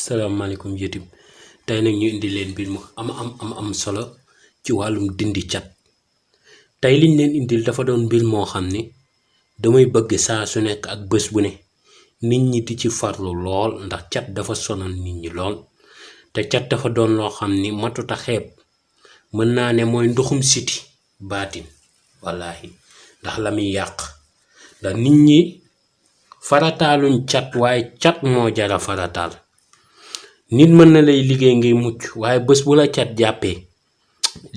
salaamaaleykum YouTube tey nag ñu indi leen mbir mu am solo ci wàllum dindi cat. tey liñ leen indil dafa doon mbir moo xam ni damay bëgg saa su nekk ak bés bu ne nit ñi di ci farlu lool ndax cat dafa sonal nit ñi lool te cat dafa doon loo xam ni matuta xeeb. mën naa ne mooy ndoxum siti baatin wallaahi ndax la muy yàq ndax nit ñi farataaluñ cat waaye cat moo jara farataal. nit mën na lay liggéey ngay mucc waaye bés bu la cat jàppee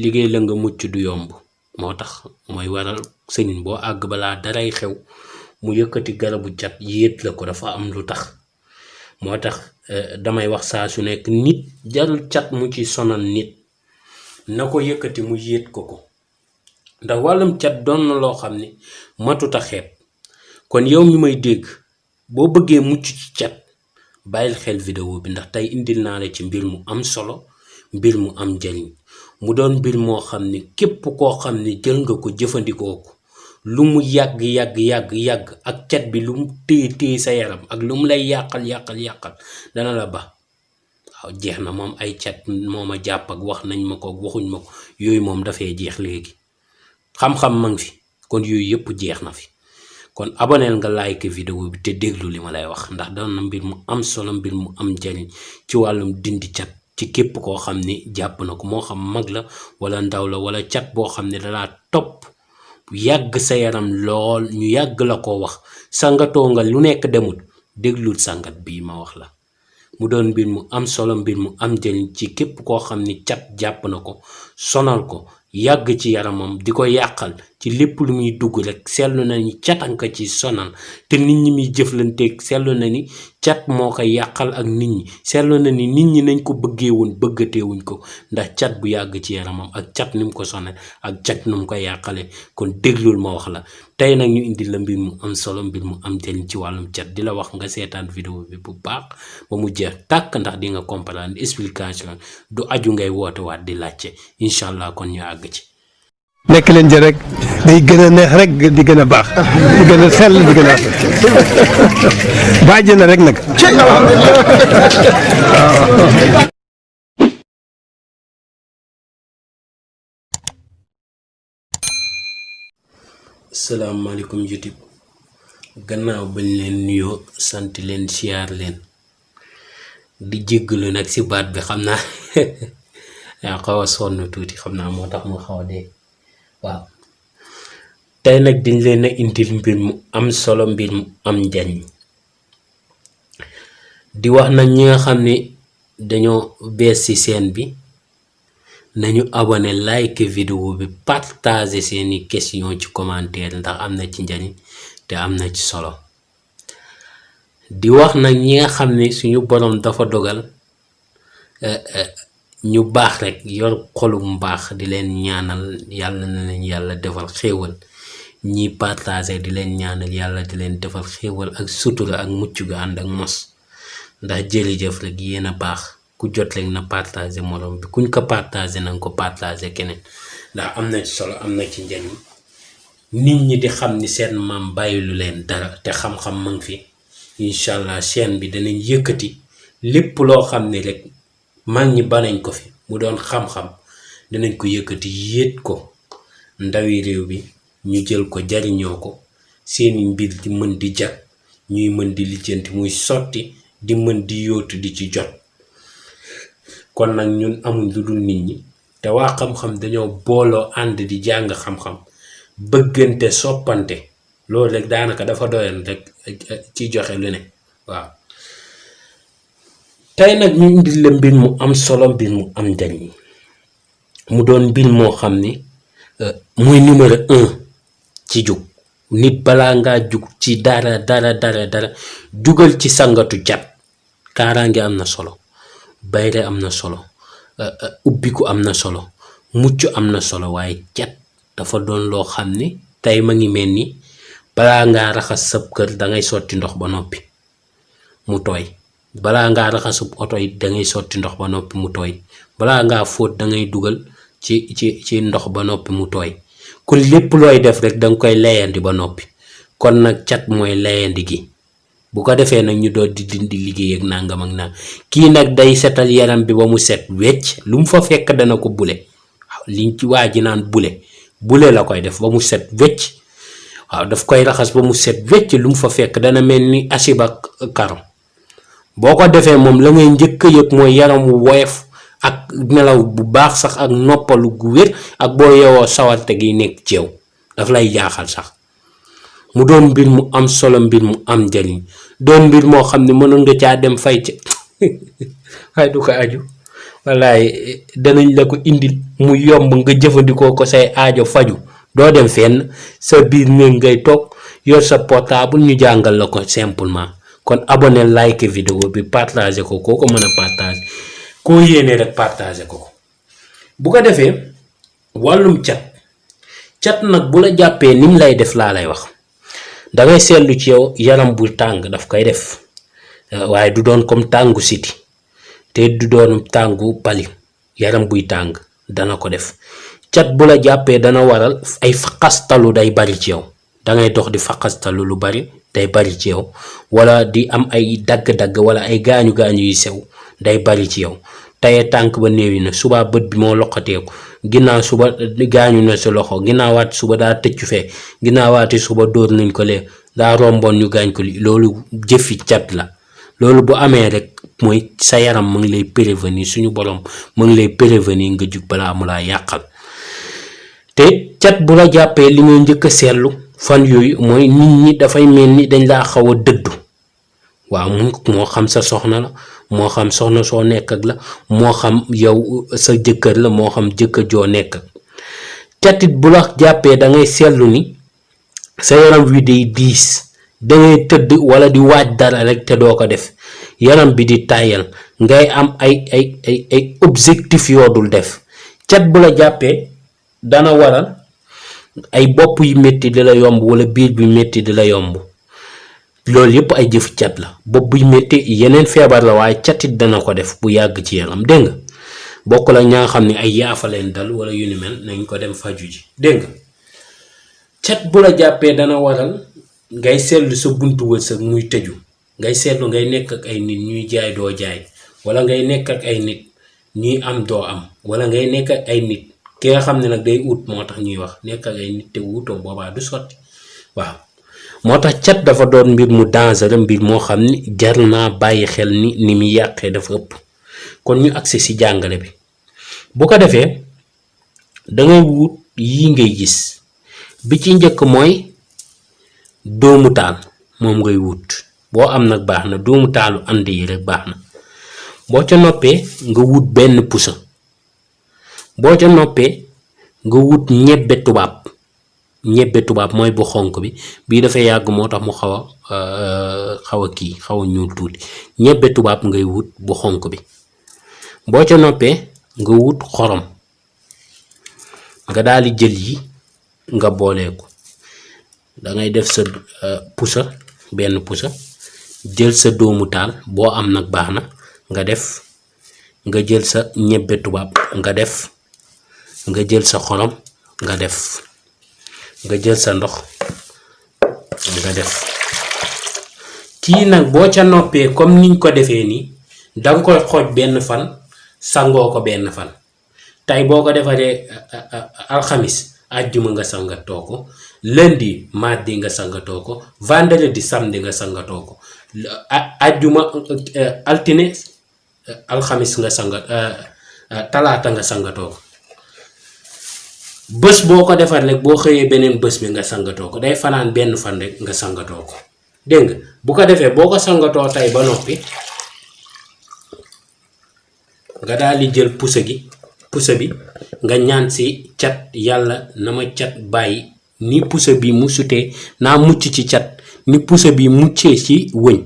liggéey la nga mucc du yomb. moo tax mooy waral sëriñ boo àgg balaa daray xew mu yëkkati garabu cat yéet la ko dafa am lu tax. moo tax damay wax saa su nekk nit jarul cat mu ci sonal nit na ko yëkkati mu yéet ko ndax wàllum cat doon na loo xam ni matuta xeeb. kon yow mi may dégg boo bëggee mucc ci cat bàyyil xel vidéo bi ndax tey indil naa la ci mbir mu am solo mbir mu am njariñ mu doon mbir moo xam ni képp koo xam ni jël nga ko jëfandikoo ko lu mu yàgg ak cat bi lu mu téye sa yaram ak lu mu lay yàqal dana la ba. waaw jeex na moom ay cat moo ma jàpp ak wax nañ ma ko waxuñ ma ko yooyu moom dafay jeex léegi xam-xam ma ngi fi kon yooyu yëpp jeex na fi. kon aboneel nga like vidéo bi te déglu li ma lay wax ndax doon na mbir mu am solo mbir mu am njariñ ci wàllum dindi cat ci képp koo xam ni jàpp na ko moo xam mag la wala ndaw la wala cat boo xam ne dalaa topp yàgg sa yaram lool ñu yàgg la ko wax sangatoo nga lu nekk demul déglul sangat bii ma wax la. mu doon mbir mu am solo mbir mu am njariñ ci képp koo xam ni cat jàpp na ko sonal ko yàgg ci yaramam di ko yàqal ci lépp lu muy dugg rek seetlu na ni catanka ci sonal te nit ñi muy jëflanteeg seetlu na ni cat moo koy yàqal ak nit ñi seetlu na ni nit ñi nañ ko bëggee woon bëggateewuñ ko ndax cat bu yàgg ci yaramam ak cat ni mu ko sonal ak cat ni mu koy yàqale. kon déglul ma wax la tey nag ñu indi la mbir mu am solo mbir mu am njariñ ci wàllum cat di la wax nga seetaan vidéo bi bu baax ba mu jeex tàkk ndax di nga comprendre explication du aju ngay woote waat di laajte incha allah kon ñu àgg ci. nekk leen ci rek day gën a neex rek di gën a baax di gën a sell di gën a bàjj na rek nag. salaamaaleykum YouTube gannaaw bañ leen nuyoo sant leen siyaar leen di jéggalu nag si baat bi xam naa yaa xaw a sonn tuuti xam naa moo tax mu xaw a dee. waaw tey nag dañ leen a indil mbir mu am solo mbir mu am njariñ di wax nag ñi nga xam ne dañoo bees ci chaîne bi nañu abonné like vidéo bi partager seeni question ci commentaire ndax am na ci njariñ te am na ci solo. di wax nag ñi nga xam ne suñu borom dafa dogal ñu baax rek yor xolum baax di leen ñaanal yàlla na leen yàlla defal xéewal ñi partager di leen ñaanal yàlla di leen defal xéewal ak sutura ak mucc ga ànd ak mos ndax jërëjëf rek yéen a baax ku jot rek na partager morom bi kuñ ko partager na nga ko partager keneen ndax am na ci solo am na ci njariñ nit ñi di xam ni seen maam bàyyilu leen dara te xam-xam ma ngi fi incha allah chaîne bi danañ yëkkati lépp loo xam ne rek mag ñi banañ ko fi mu doon xam-xam dinañ ko yëkkati yéet ko ndawi réew bi ñu jël ko jariñoo ko seeni mbir di mën di jag ñuy mën di lijjanti muy sotti di mën di yóotu di ci jot. kon nag ñun amuñ lu dul nit ñi te waa xam-xam dañoo booloo ànd di jàng xam-xam bëggante soppante loolu rek daanaka dafa doyoon rek ci joxe lu ne. waaw tey nag ñu indil la mbir mu am solo mbir mu am njariñ mu doon mbir moo xam ni muy numéro 1 ci jug nit balaa ngaa jug ci dara jugal ci sangatu cat. kaaraange am na solo bayre am na solo ubbiku am na solo mucc am na solo waaye cat dafa doon loo xam ni tey ma ngi mel ni balaa ngaa raxas sab kër dangay sotti ndox ba noppi mu tooy. balaa ngaa raxasub oto yi dangay sotti ndox ba noppi mu tooy balaa ngaa fóot dangay dugal ci ndox ba noppi mu tooy kon lépp looy def rek danga koy layandi ba noppi kon nag cat mooy layandi gi bu ko defee nag ñu doon di dindi liggéey ak nangam ak nang kii nag day setal yaram bi ba mu set wecc lu mu fa fekk dana ko bule waaw liñ ci waa ji naan bule la koy def ba mu set wecc waaw daf koy raxas ba mu set wecc lu mu fa fekk dana mel ni asiba karo boo ko defee moom la ngay njëkk a yëg mooy yaram wu woyof ak nelaw bu baax sax ak noppalu gu wér ak boo yeewoo sawarte gi nekk ci yow daf lay jaaxal sax mu doon mbir mu am solo mbir mu am njariñ doon mbir moo xam ne mënoon nga caa dem fay ci waaye du ko aju wallaay danañ la ko indil mu yomb nga jëfandikoo ko say aajo faju doo dem fenn sa biir néeg ngay toog yor sa portable ñu jàngal la ko simplement kon abonné like vidéo bi partager ko koo ko mën a partager koo yéene rek partager ko bu ko defee wàllum cat nag bu la jàppee nim lay def laa lay wax dangay seetlu ci yow yaram bu tàng daf koy def waaye du doon comme tàngu siti te du doon tàngu pali yaram buy tàng dana ko def cat bu la jàppee dana waral ay faqastalu day bari ci yow dangay dox di faqastalu lu bari day bari ci yow wala di am ay dagg-dagg wala ay gaañu-gaañu yu sew day bari ci yow tayee tànk ba néewi na suba bët bi moo loqateeku ginnaaw suba gaañu na sa loxo ginnaawaati suba daa tëccu fee ginnaawaati suba dóor nañ ko lee daa romboon ñu gaañ ko li loolu jëfi cat la loolu bu amee rek mooy sa yaram mu ngi lay prévenir suñu borom mu ngi lay prévenir nga jug balaa mu laa yàqal te cat bu la jàppee li ngay njëkk a seetlu fan yooyu mooy nit ñi dafay mel ni dañ laa xaw a dëddu waaw moo xam sa soxna la moo xam soxna soo nekk ak la moo xam yow sa jëkkër la moo xam jëkkër joo nekk ak catit bu la jàppee da ngay seetlu ni sa yaram wi day diis dangay tëdd wala di waaj dara rek te doo ko def yaram bi di tàyyal ngay am ay objectif yoo dul def cat bu la jàppee dana waral ay bopp yu métti di la yomb wala biir bi métti di la yomb loolu yëpp ay jëf cat la bopp buy métti yeneen feebar la waaye catit dana ko def bu yàgg ci yaram dégg nga bokk la ñaa nga xam ne ay yaafa leen dal wala yu ni mel nañ ko dem faju ji dégg nga cat bu la jàppee dana waral ngay seetlu sa buntu wërsëg muy tëju ngay seetlu ngay nekk ak ay nit ñuy jaay doo jaay wala ngay nekk ak ay nit ñuy am doo am wala ngay nekk ak ay nit ki nga xam ne nag day ut moo tax ñuy wax nekk ak ay nit te wutoo boobaa du sotti waaw moo tax cat dafa doon mbir mu dangereux mbir moo xam ni jar naa bàyyi xel ni muy yàqee dafa ëpp kon ñu agsi si jàngale bi bu ko defee dangay wut yi ngay gis bi ci njëkk mooy doomu taal moom ngay wut boo am nag baax na doomu taalu ànd yi rek baax na boo ca noppee nga wut benn pusa boo ca noppee nga wut ñebbe tubaab mooy bu xonk bi bii dafay yàgg moo tax mu xaw a kii xaw a ñuul tuuti ñebbe tubaab ngay wut bu xonk bi boo ca noppee nga wut xorom nga daal di jël yi nga boolee ko dangay def sa benn pusa jël sa doomu taal boo am nag baax na nga jël sa ñebbe tubaab nga def nga jël sa xorom nga def nga jël sa ndox nga def kii nag boo ca noppee comme niñ ko defee nii danga koy xooj benn fan sangoo ko benn fan tey boo ko defaree alxamis àjjuma nga sangatoo ko lundi mardi nga sangatoo ko vendredi samedi nga sangatoo ko àjjuma altine alxamis nga talaata nga sangatoo ko bés boo ko defar rek boo xëyee beneen bés bi nga sangatoo ko day fanaan benn fan rek nga sangatoo ko dégg nga bu ko defee boo ko sangatoo tey ba noppi nga daal di jël pusa bi nga ñaan si cat yàlla na ma cat bàyyi ni pusa bi mu sutee naa mucc ci cat ni pusa bi muccee ci wëñ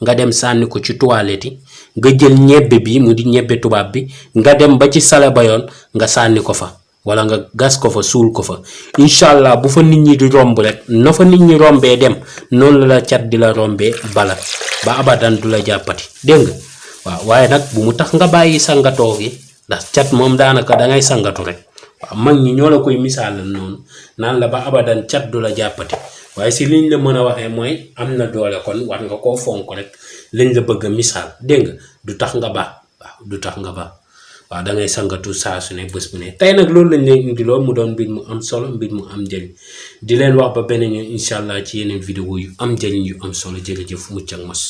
nga dem sànni ko ci toilette yi nga jël ñebbe bi mu di ñebbe tubaab bi nga dem ba ci sale bayoon nga sànni ko fa wala nga gas ko fa suul ko fa incha allah bu fa nit ñi di romb rek na fa nit ñi rombee dem noonu la cat di la rombee bala ba abadan du la jàppati dégg nga waaw waaye nag bu mu tax nga bàyyi sangatoo gi ndax cat moom daanaka dangay sangatu rek waaw mag ñi ñoo la koy misaalal noonu naan la ba abadan cat du la jàppati waaye si liñ la mën a waxee mooy am na doole kon war nga koo fonk rek liñ la bëgg a misaal dégg nga du tax nga baax waaw du tax nga baax waaw da ngay sangatu saa su ne bés bu ne tey nag loolu lañ leen indiloo mu doon mbir mu am solo mbir mu am njëriñ di leen wax ba beneen yoon incha allah ci yeneen vidéo yu am njëriñ yu am solo jërëjëf mucc ak mos